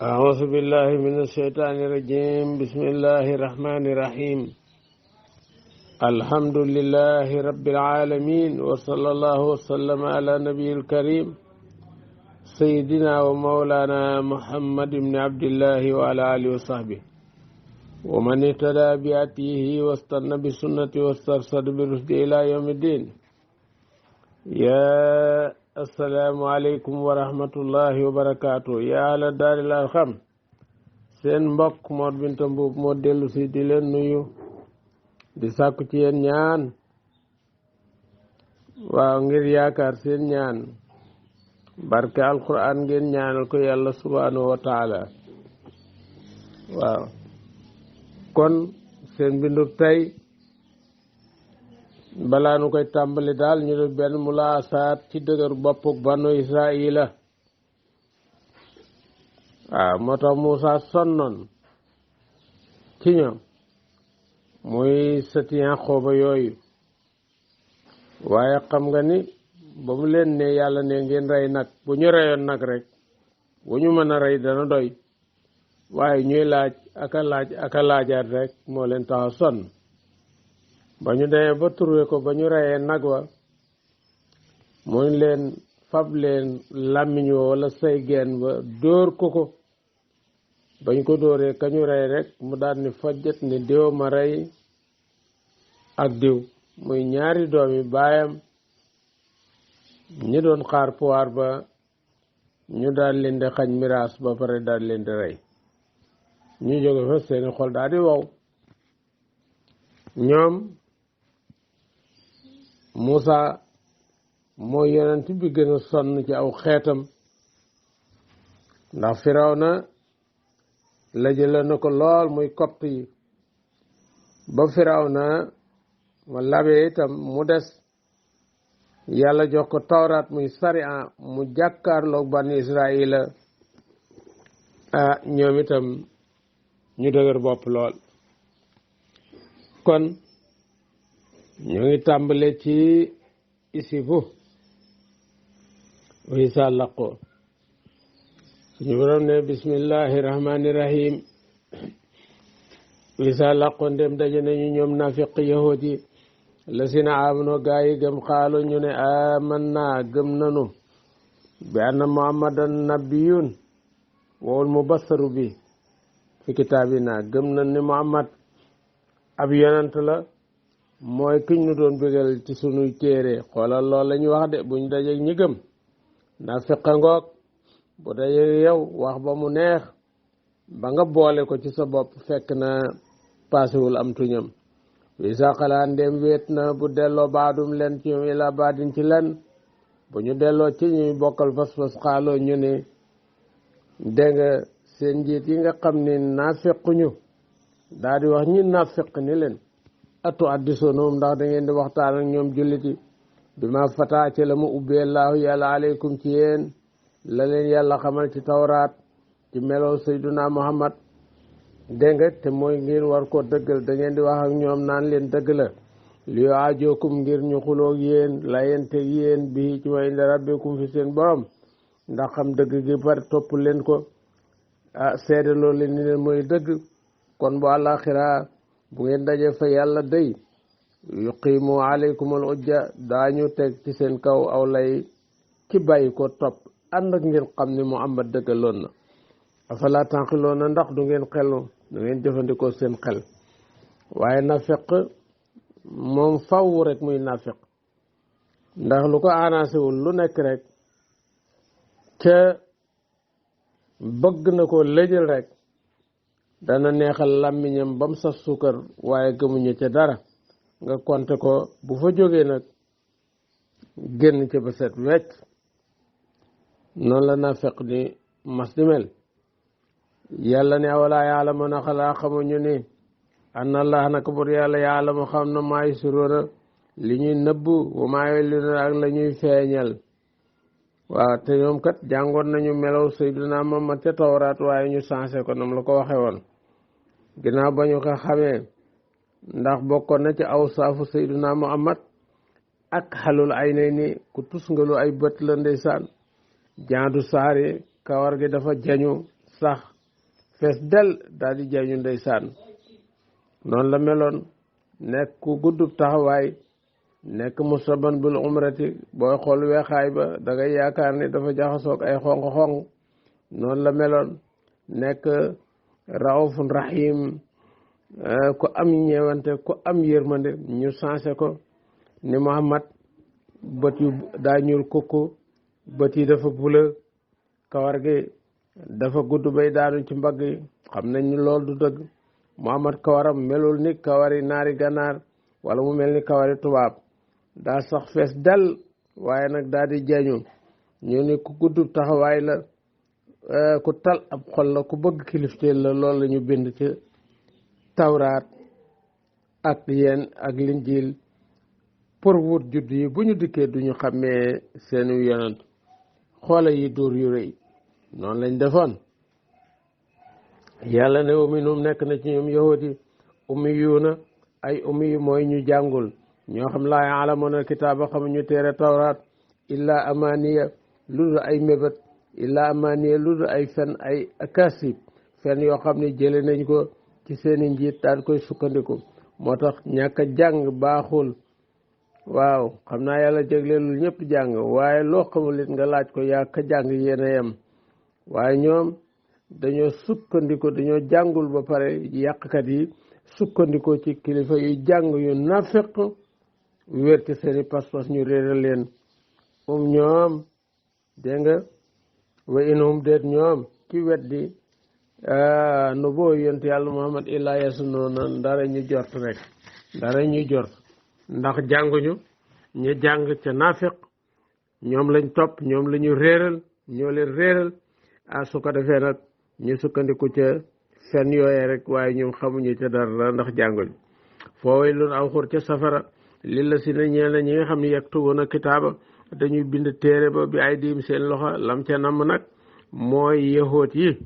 أعوذ بالله من الشيطان الرجيم. بسم الله الرحمن الرحيم. الحمد لله رب العالمين، وصلى الله وسلم على نبي الكريم سيدنا ومولانا محمد بن عبد الله وعلى آله وصحبه ومن اهتدى بهديه واستنى بسنته واسترشد برشده إلى يوم الدين. يا السلام عليكم ورحمة الله وبركاته. يا أهل الدار الأرحم. seen mbokk Mor Binta Mbuub moo dellu si di leen nuyu di sàkku ci yéen ñaan, waaw ngir yaakaar seen ñaan barke alquran ngeen ñaanal ko yàlla subhanahu wa taala. waaw kon seen bindu tey balaa nu koy tàmbali daal ñu def benn mulaasaat ci dëgër boppuk banu Israila. waaw moo tax Muusaa sonnoon ci ñoom muy sëti Yanqooba yooyu, waaye xam nga ni ba mu leen ne yàlla ne ngeen rey nag, bu ñu reyoon nag rek bu ñu mën a rey dana doy, waaye ñuy laaj aka laajaat rek moo leen tax a sonn. ba ñu demee ba turwe ko ba ñu reyee nag wa muy leen fab leen làmmiñ wa wala say geen ba dóor ko bañ ko dóoree ka ñu rey rek mu daal ni fajjat ni diw ma rey ak diw, muy ñaari doomi baayam ñi doon xaar pouvoir ba ñu daal leen di xañ miraas ba pare daal leen di rey. ñu jóge fa seeni xol daal di wow. ñoom Muusaa mooy yonent bi gën a sonn ci aw xeetam, ndax Firawna la jëlee na ko lool muy copte yi ba Firawna ma labee itam mu des yàlla jox ko tawraat muy sariya mu jàkkaarloog bani Israila. ñoom itam ñu dëgër bopp lool. kon ñu ngi tàmbale ci isibu wisa laqo. suñu borom ne bismillahi rahmani rahim. wisa laqo ndem daje nañu ñoom nafiq yahud yi la sina amano gaa yi gëm xaalu ñu ne amanna gëm nanu bi anna muhammadan nabiyun wowul mubassaru bi fi kitaabina. gëm nañ ni muhammad ab yonent la, mooy kiñ nu doon bégal ci sunuy téere. xoolal loolu la ñu wax de buñ dajeeg ñi gëm. nafiq ngoog bu dajeeg yow wax ba mu neex ba nga boole ko ci sa bopp fekk na paasewul am tuñam. wi sa xalaa ndem wéet na bu delloo baadum len ci ñoom ila baadin ci len, bu ñu delloo ci ñuy bokkal fas-fas xaaloo ñu ne dégg nga seen njiit yi nga xam ne nafiquñu daal di wax ñi nafiq ni leen atu addisonum ndax da ngeen di waxtaan ak ñoom julliti bi ma fataa ci la mu ubbee laahu yàlla aleykum ci yéen, la leen yàlla xamal ci tawraat ci melow sayduna muhammad. dégg nga te mooy ngeen war ko dëggal. da ngeen di wax ak ñoom naan leen dëgg la li yoo ajookum ngir ñu xuloog yéen la yente yéen bi ci wa inda rabbikum fi seen borom, ndax xam dëgg gi par topp leen ko seede loolu leen ni leen mooy dëgg. kon bu àllaaxira bu ngeen daje fa yàlla day yuqimu aleykum al ujja daañu teg ci seen kaw aw lay ci bàyyi ko topp ànd ak ngeen xam ne muhammad dëggaloon na. afala tànqiloon na ndax du ngeen xelu, du ngeen jëfandikoo seen xel. waaye nafiq moom faw rek muy nafiq, ndax lu ko arrangé wul lu nekk rek ca bëgg na ko lëjal rek dana neexal làmmiñam bam sa suukar, waaye gëmuñu ca dara. nga konte ko bu fa jógee nag génn ca ba set wecc. noonu la nafiq di mas di mel. yàlla ne awalaa ya'lamuuna xalaa xamuñu ni anna allah naka bur yàlla ya'lamu xam na maa yusirruuna li ñuy nëbbu wa maa yu'linuuna ak la ñuy feeñal. waaw te ñoom kat jàngoon nañu melow sayyiduna Muhammad ca tawraat, waaye ñu sensé ko nam la ko waxe woon. ginnaaw ba ñu ko xamee, ndax bokkoon na ci awsaafu sayyiduna Muhammad ak xalul ay nay ni ku tus ngalu ay bët la ndeysaan. jaadu saari kawar gi dafa jañu sax fees del daal di jañu ndeysaan noonu la meloon nekk ku guddub taxawaay nekk musaban bil umrati booy xool weexaay ba da ngay yaakaar ni dafa jaxasoog ay xonq-xonq noonu la meloon nekk raufun rahim ku am ñeewante ku am yërmande ñu sensé ko ni Muhammad bët yu daa ñuul kukku bët yi dafa bula kawar gi dafa gudd bay daanu ci mbagg yi xam nañ ni loolu du dëgg Muhammad kawaram melul ni kawari naari gànnaar wala mu mel ni kawari tubaab daa sax fees dal waaye nag daal di jañu ñu ni ku gudd taxawaay la ku tal ab xol la ku bëgg kilifteel la loolu la ñu bind ci tawraat ak yéen ak linjiil pour wut judd yi bu ñu dikkee duñu xàmmee seeni yonent xoola yi dóor yu rëy noonu lañ defoon yàlla ne wa minhum nekk na ci ñoom yahudi ummiyuuna ay ummi yu mooy ñu jàngul ñoo xam laa ya'lamuuna kitaaba xamuñu téere tawraat illaa amaniya lu dul ay mébét illaa amaniya lu dul ay fen ay akasib fen yoo xam ne jële nañ ko ci seeni njiit daan koy sukkandiku moo tax ñàkk a jàng baaxul waaw xam naa yàlla jégleelul ñëpp jàng waaye loo xamul it nga laaj ko yaa ka jàng yéen a yem waaye ñoom dañoo sukkandiku dañoo jàngul ba pare yàqkat yi sukkandiku ci kilifa yu jàng yu nafiq wér ci seeni pas-pas ñu réeral leen ñoom dégg nga wa inhum déet ñoom ci weddi nu boo yonent yàlla Muhammad illaa yasunnuuna dara ñu jort rek dara ñu jort ndax jànguñu ñu jàng ca nafiq ñoom lañ topp ñoom la ñu réeral ñoo leen réeral su ko defee nag ñu sukkandiku ca fen yooyee rek waaye ñoom xamuñu ca dara ndax jànguñu foo way loon aw xur ca safara li la si na ñeel na ñi nga xam ne yaktubuuna kitaaba dañuy bind téere ba bi ay diim seen loxo lam ca namm nag mooy yahoot yi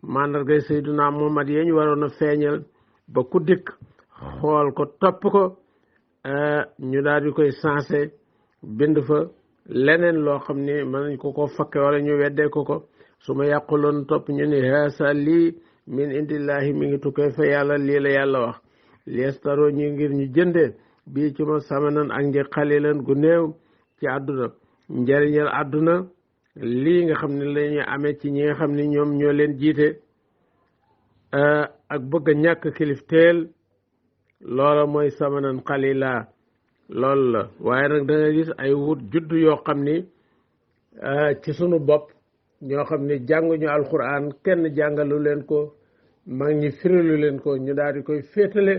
mandargay Seydina Muhammad yi ñu waroon a feeñal ba ku dikk xool ko topp ko ñu daal di koy sensé bind fa leneen loo xam ne mën nañ ko fakke wala ñu weddee ko su ma yàquloon topp ñu ni haasa lii min indillahi mi ngi tukkee fa yàlla lii la yàlla wax liestaro ñu ngir ñu jëndee bii ci ma samanan ak njëg xalilan gu néew ci àdduna njëriñal àdduna lii nga xam ne la ñu amee ci ñi nga xam ne ñoom ñoo leen jiite ak bëgg a ñàkk kilifteel loola mooy samanan xalila loolu la waaye nag da nga gis ay wut juddu yoo xam ni ci sunu bopp ñoo xam ne jànguñu alquran kenn jàngalu leen ko mag ñi firilu leen ko ñu daal di koy féetale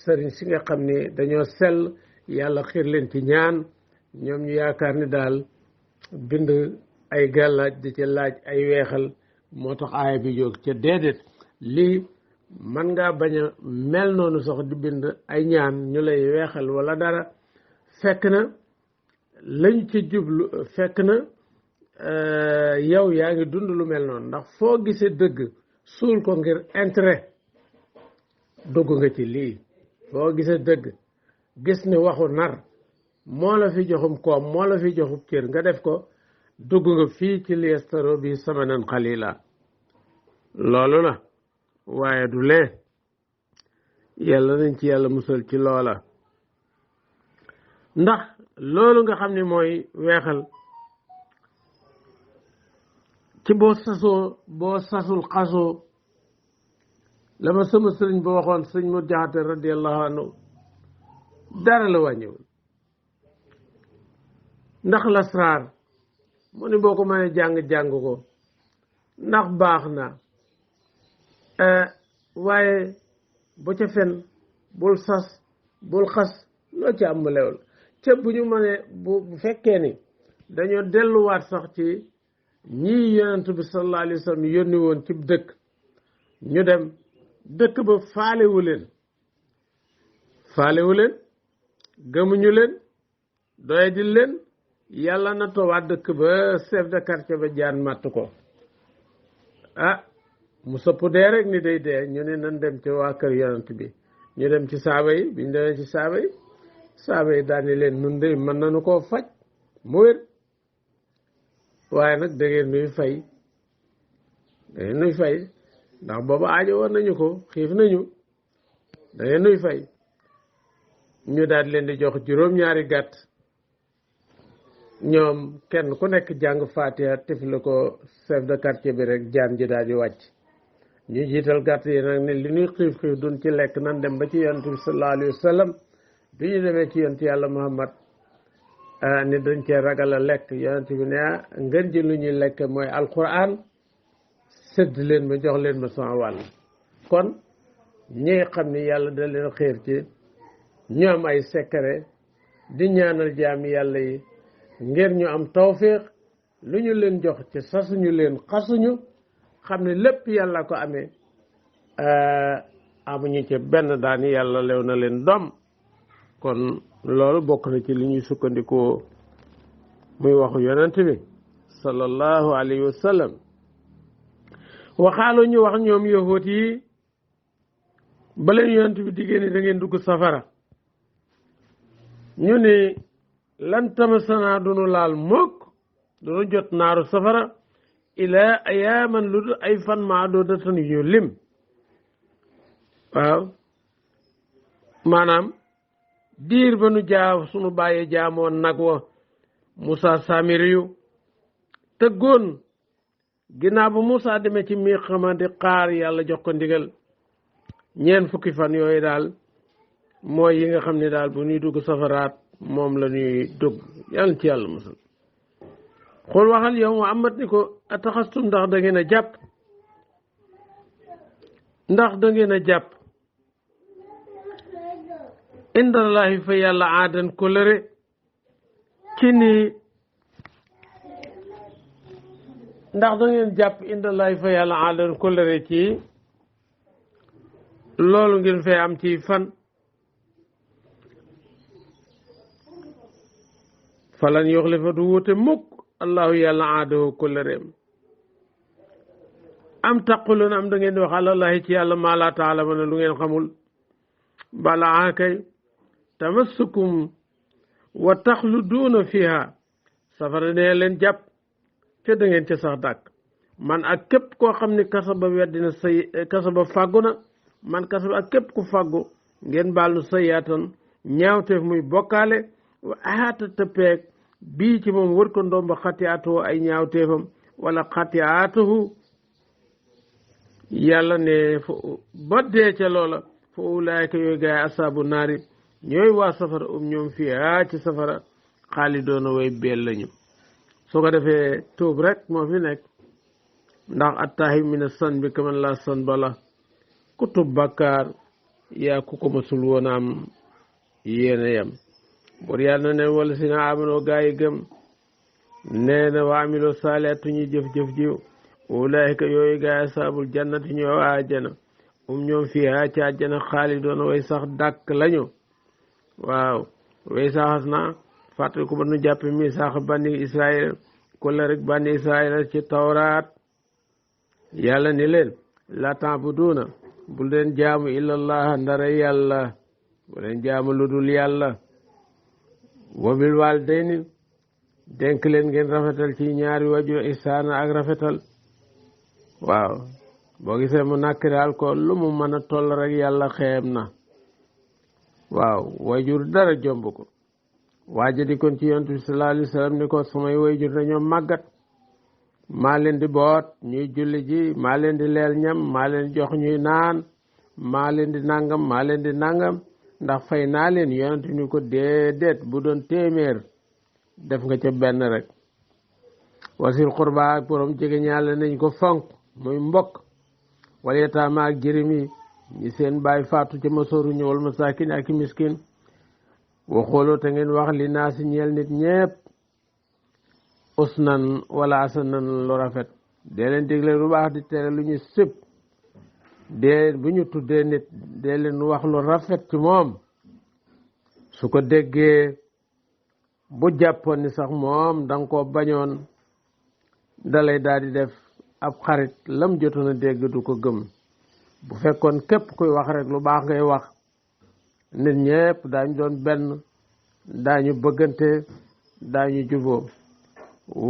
sëriñ si nga xam ne dañoo sell yàlla xiir leen ci ñaan ñoom ñu yaakaar ni daal bind ay gàllaaj di ca laaj ay weexal moo tax aaya bi jóg ca déedéet lii man ngaa bañ a mel noonu sax di bind ay ñaan ñu lay weexal wala dara fekk na lañ ci jublu fekk na yow yaa ngi dund lu mel noonu ndax foo gisee dëgg suul ko ngir intérêt dugg nga ci lii foo gisee dëgg gis ni waxu nar moo la fi joxum koom moo la fi joxum cër nga def ko dugg nga fii ci liestaro bi samanan xalila loolu la waaye du lee yàlla nañ ci yàlla musal ci loola ndax loolu nga xam ne mooy weexal ci boo sasul xasoo la ma sama sëriñ ba waxoon sëriñ mu jaxate radiallahu anhu dara la wàññiwul ndax lasraar mu ni boo ko mënee jàng ko ndax baax na waaye bu ca fen bul sas bul xas loo ci am mu lewul ca bu ñu mënee bu fekkee ni dañoo delluwaat sax ci ñii yonent bi sallallahu alayhi wa sallam yónni woon ci dëkk ñu dem dëkk ba faalewu leen gëmuñu leen doyadil leen yàlla na toowaat dëkk ba chef de quartier ba jaan màtt ko mu sëpp dee rek ni day dee ñu ne nan dem ci waa kër yonent bi ñu dem ci saaba yi biñ demee ci saaba yi daal ni leen nun de mën nañu koo faj mu wér waaye nag da ngeen nuy fay da ngeen nuy fay ndax booba aajo woon nañu ko xiif nañu da ngeen nuy fay ñu daal leen di jox juróom-ñaari gàtt ñoom kenn ku nekk jàng Fatiha tifli ko chef de quartier bi rek jaan ji daal di wàcc ñu jiital gàtt yi nag ne li ñuy xiif xiif duñ ci lekk nan dem ba ci yonent bi sallallahu alayhi wa sallam bi ñu demee ci yonent yàlla Muhammad ni dañ cee ragal a lekk yonent bi ne ngeen ji lu ñuy lekk mooy alquran sëdd leen ma jox leen ma sama wàll kon ñi nga xam ni yàlla da leen xiir ci ñoom ay secret di ñaanal jaami yàlla yi ngir ñu am tawfiq lu ñu leen jox ci sasuñu leen xasuñu xam ne lépp yàlla ko amee amuñu ci benn daani yàlla lew na leen doom kon loolu bokk na ci li ñuy sukkandikoo muy waxu yonent bi sallallahu alayhi wa sallam waxaalu ñu wax ñoom yahuud yi ba leen yonent bi diggée ni da ngeen dugg safara ñu ni lan tamasanaa dunu laal mukk dunu jot naaru safara ila ayaaman lu dul ay fan maadudatan yu lim waaw maanaam diir ba nu jaaw sunu bàyyee jaamoon nag wa Moussa Samiriyu tëggoon ginnaaw ba Moussa demee ci mii xamante xaar yàlla jox ko ndigal ñeent fukki fan yooyu daal mooy yi nga xam ne daal bu ñuy dugg safaraat moom la ñuy dugg yàlla ci yàlla musal xool waxal yow Muhammad ni ko ataxastum ndax da ngeen a jàpp indallahi fa yàlla aadan kóllëre ci nii ndax da ngeen jàpp indallahi fa yàlla aadan kóllëre ci loolu ngeen fay am ci fan falan yuxlifa du wuute mukk allahu yàlla aadoo kóllëreem am taqulun am da ngeen di wax alallahi ci yàlla maa laa taalamuna lu ngeen xamul balaa kay tamassukum wa taxluduuna fiha safara nee leen jàpp te da ngeen ca sax dàkk man ak képp koo xam ne kasaba weddina say kasaba fàggu na man kasaba ak képp ku fàggu ngeen baal nu sayaatan ñaawteef muy bokkaale wa ahaata tëppeeg bii ci moom wër ko ndomba xati atoo ay ñaawteefam wala xati aatuhu yàlla ne ba dee ca loola fa ulaayka yooyu gaay asaabu naari ñooy waa safara ñoom fii ci safara xaalidoona way beel lañu soo ko defee tuub rek moo fi nekk ndax attaahi mina san bi kaman la san bala ku tub bàkkaar yaa ku ko masul woon am yéena yam bor yàlla na ne wala si na amanoo gaa yi gëm nee na wa amiloo saalihaati ñuy jëf-jëf jiw ulaayka yooyu gaa yi asaabul jannati ñoo àjjana ñoom fii ci àjjana xaalidoona way sax dàkk lañu waaw way saxas na fàttali ko ba nu jàppe mi sax bànni Israël ko la rek bànni Israël ci tawraat yàlla ni leen la ta'buduuna bu leen jaamu illallah ndara yàlla bu leen jaamu lu dul yàlla wa bil waalidayni dénk leen ngeen rafetal ci ñaari wajur ihsaana ak rafetal waaw boo gisee mu nàkkiraal ko lu mu mën a toll rek yàlla xeeb na waaw wayjur dara jomb ko waaja di kon ci yonent bi sallallahu alayhi wa sallam ni ko samay wayjur dañoo màggat maa leen di boot ñuy julli ji maa leen di leel ñam maa leen di jox ñuy naan maa leen di nangam maa leen di nangam ndax fay naa leen yonent ni ko déedéet bu doon téeméer def nga ca benn rek wasil xurba ak borom jege ñaale nañ ko fonk muy mbokk wala yataama ak jërim yi ñi seen baay faatu ca masooru ñëwal masaakin ak miskin waxooloo te ngeen wax li naa si ñeel nit ñépp usnan wala asanan lu rafet dee leen digle lu baax di tere lu ñu sib dee bu ñu tuddee nit dee leen wax lu rafet ci moom su ko déggee bu jàppoon ni sax moom danga ko bañoon dalay daal di def ab xarit lam jotoon a dégg du ko gëm bu fekkoon képp kuy wax rek lu baax ngay wax nit ñépp daañu doon benn daañu bëggante daañu juboo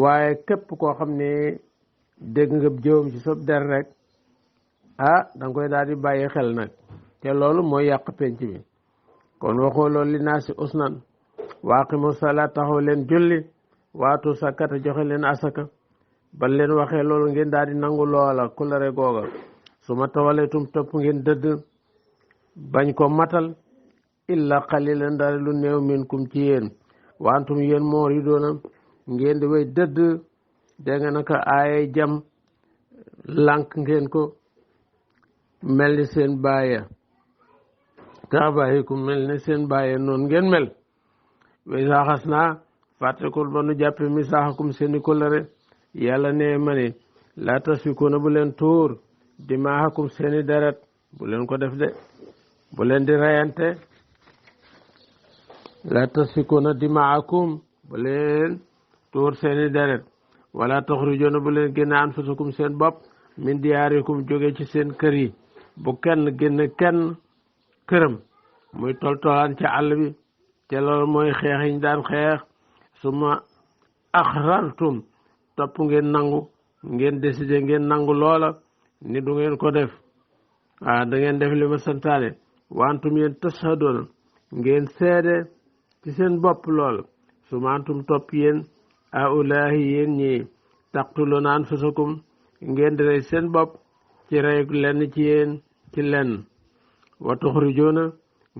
waaye képp koo xam ne dégg nga jëwam ci sob der rek da nga koy daal di bàyyi xel nag te loolu mooy yàq penc mi kon waxoo loolu li naa si usnan waaqimu salaat taxaw leen julli waatu sakata joxe leen asaka ban leen waxee loolu ngeen daal di nangu loola kulare googa su ma tawaletum topp ngeen dëdd bañ ko matal illa qalilan daal lu néew minkum ci yéen wantum yéen moor yi doona ngeen di way dëdd dégg nga naka aayay jam lànk ngeen ko mel ni seen baaya kaabayikum mel ni seen baaya noonu ngeen mel way saaxas naa fàttekul ba nu jàppe mi saaxakum seeni kóllëre yàlla ne ma ne laa tasfikuuna bu leen tuur dimaahakum seeni deret bu leen ko def de bu leen di reyante laa tasfikuuna dimaahakum bu leen tuur seeni deret wala taxrujuuna bu leen génne anfusakum seen bopp min diyaarikum jóge ci seen kër yi bu kenn génne kenn këram muy toltolaan ci àll bi te loolu mooy xeex yi ñu daan xeex suma axrartum topp ngeen nangu ngeen décidé ngeen nangu loola ni du ngeen ko def da ngeen def li ma santaane wantum yéen tashadoona ngeen seede ci seen bopp loola suma antum topp yéen ulaahi yéen ñi taqtuluuna anfusakum ngeen di rey seen bopp ci rey lenn ci yéen ci lenn wa tuxrijuuna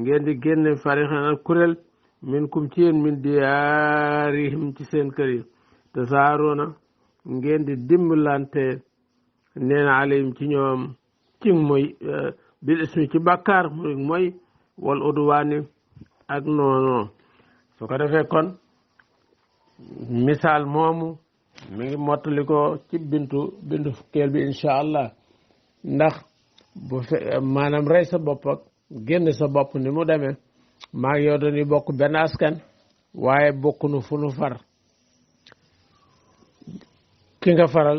ngeen di génne farixan ak kuréel minkum ci yéen min diyaarihim ci seen kër yi te saaroona ngeen di dimbalante neen alayhim ci ñoom ci mooy bil ismi ci bàkkaar mooy wal udwaani ak noonu su ko defee kon misaal moomu mi ngi mottali ko ci bindu fukkeel bi incha allah ndax bu maanaam rey sa bopp ak génn sa bopp ni mu demee maa ngi yow dañuy bokk benn askan waaye bokkunu fu nu far ki nga faral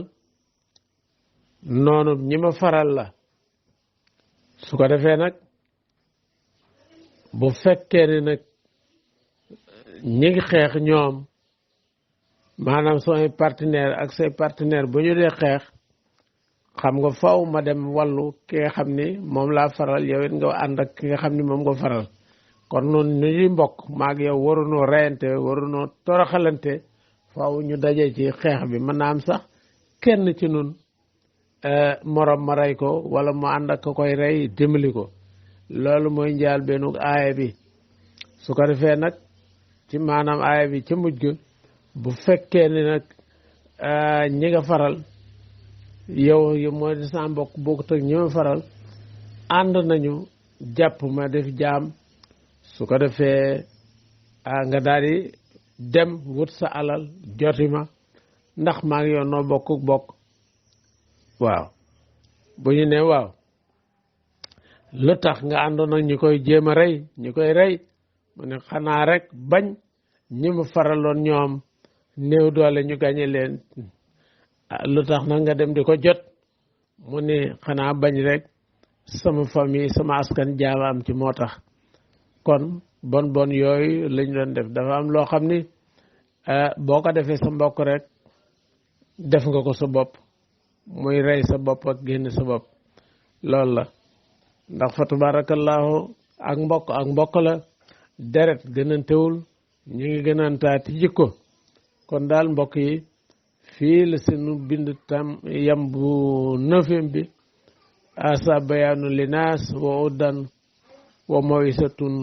noonu ñi ma faral la su ko defee nag bu fekkee ne nag ñi ngi xeex ñoom maanaam samay partenaire ak say partenaire bu ñu dee xeex xam nga faw ma dem wàllu ki nga xam ni moom laa faral yow it nga ànd ak ki nga xam ni moom nga faral kon noonu ñu ñuy mbokk maag yow warunoo reyante warunoo toroxalante faw ñu daje ci xeex bi mën naa am sax kenn ci nun morom ma rey ko wala mu ànd ak ko koy rey dimbali ko loolu mooy njaal benn aaya bi su ko defee nag ci maanaam aaya bi ca mujj ga bu fekkee ni nag ñi nga faral yow mooy di sa mbokk bokkut ak ñi ma faral ànd nañu jàpp ma def jaam su ko defee nga daal di dem wut sa alal joti ma ndax maa ngi yoon noo bokk waaw bu ñu ne waaw lu tax nga àndoon ak ñi koy jéem a rey ñi koy rey mu ne xanaa rek bañ ñi mu faraloon ñoom néew doole ñu gañe leen lu tax nag nga dem di ko jot mu ne xanaa bañ rek sama famille sama askan jaama am ci moo tax kon bon yooyu lañ doon def dafa am loo xam ni boo ko defee sa mbokk rek def nga ko sa bopp muy rey sa bopp ak génn sa bopp loolu la ndax fa tabarakallahu ak mbokk la deret gënantewul ñu ngi gënantaati jikko kon daal mbokk yi fii la sunu bind tam yam bu 9e bi asa bayaanu linaas wa uddan wa mawisatun